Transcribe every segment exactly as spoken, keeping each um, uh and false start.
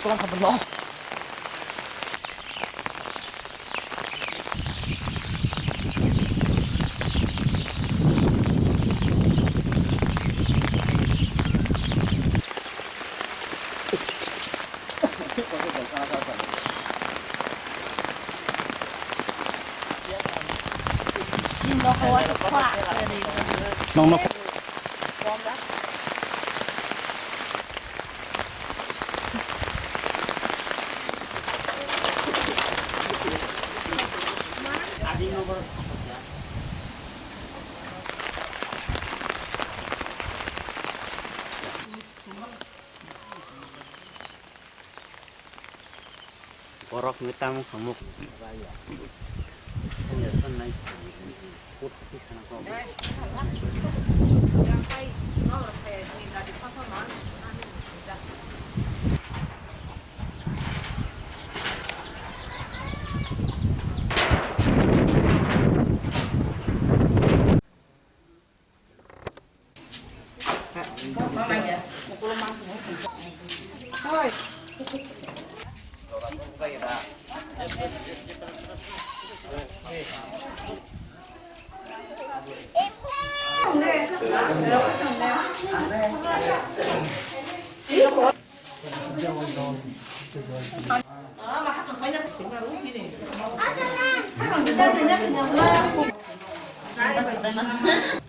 Nokno Borok ni tamo khamuk.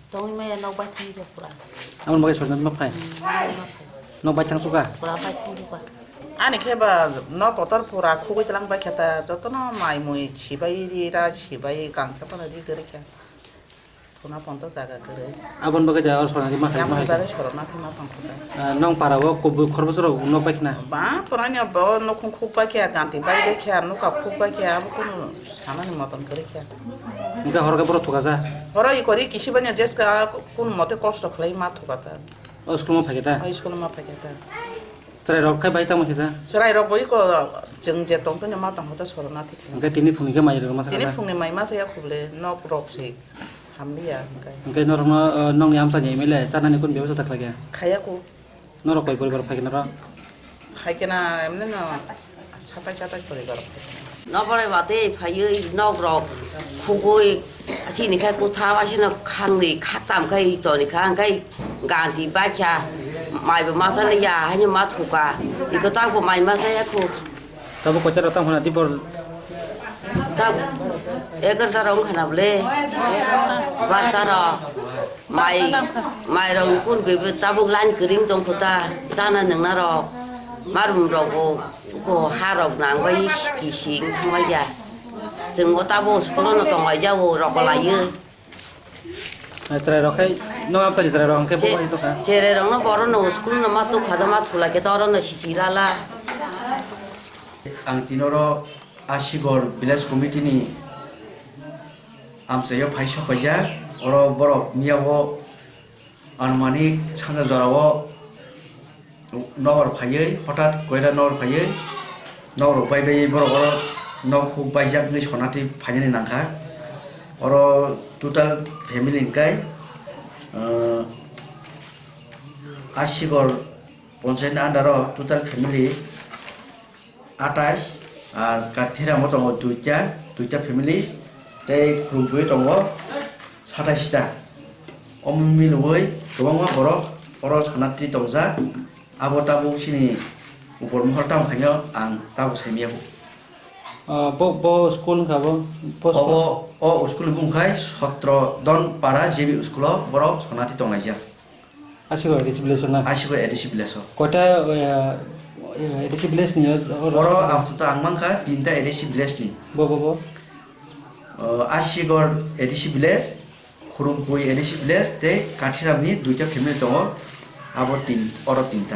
Tongwi maya nok bai thangwi pura. Aboni bagwi sori nok phai. Nok bai thang suka. Pura bai thang suka. Ani khe ba nok kotor pura khugwi tlang bai khe ta jotono mai mui sibai ri ra sibai kangsa phano ri gari khe. Thuna ponto jaga kwrwi. Aboni bagwi da oro sorani ma khai ma Yamni hai. Bagwi sorona thwima tongkha da. Ah, nong para o kubui khorbo sorok nok bai khna. Ba, porani bo nokhung khuk bai khe, ganti bai bai khe, nuka khuk bai khe, abo kunu sanani moton kwrwi khe. Hingke horo khe borok thuka ja. Horo i kori kisi banya jeska kun mote kosto khlai ma thuka ta. O school ma phai khe ta? O school ma phai khe ta. Chwrai rok khai bai tamo khe ja? Chwrai rok bo iko chwng je tong tongni ma tong hote sorona thik. Hingke tini phungni khe mai rok ma Tini thaka ja? Phungni mai ma saya khuble nok rok se. Hamliya hingkai. Hingkai norokno, uh, nokni amchaini M L A chanani kunu bebasta ta khlaikha? Khaiya ku. Norok koi poribar phaikhe norok? Phaikhe na emne no satai satai poribar phaikhe na. Noborai watwi phaiwi nok rok khugwi chini khai kutha asino khangni khatam khai toni kha hingkai ganti baikha mai bo masa liya haino ma thuka iko tak bo mai masa ya khu. Tabuk koita rok tamo hwnna tei bor. Tabuk egarta rok wngkha na bwle? Barta rok. Mai, mai rok kun bebe tabuk line kwrwng tongkho ta. Chana nungna rok. Marum rok bo ko ha rok nang bai kisi wng thang bai ya. Chwng bo tabuk school no tong lai ja o rok lai o. Chwrai rok khai, no amchani chwrai rok hwnkhe che-, bo hai tongkha. Chwrai rok no boro no school no ma tukha da ma thula khe to oro no sisi lala. Ang tini oro Asigor Village Committee ni amchaio phai sok paijak. Oro borok miya o anumanik sanja jora o Nokbar phaiwi, hothat koira nokbar phaiwi, nok rok bai bai borok oro nok huk baijak hinwi sonatwi phainani nangkha. Oro total family hwnkhe, ah, Asigor ponchayat ni under o total family atais, ar Kathiramo tongo duita, duita family, tei Khurumphwi tongo satais ta. Omo milwi kwbangma borok oro sonatwi tongjak. Abo tabuk chini upor mohor tamo khaino ang tabuk saimaya bo. Ah, bo, bo school wngkha bo, bo Obo, school? O school ni bumung khai Sotro Don Para J B school o borok sonatwi tonglaijak. Asigor A D C village o na? Asigor A D C village o. Koita, eh, eh, A D C village ni oro? Oro apatot ang mankha tinta A D C village ni. Bo, bo, bo? O, Asigor A D C village, Khurumphwi A D C village tei Kathiram ni duita family tongo, abo tin, oro tinta.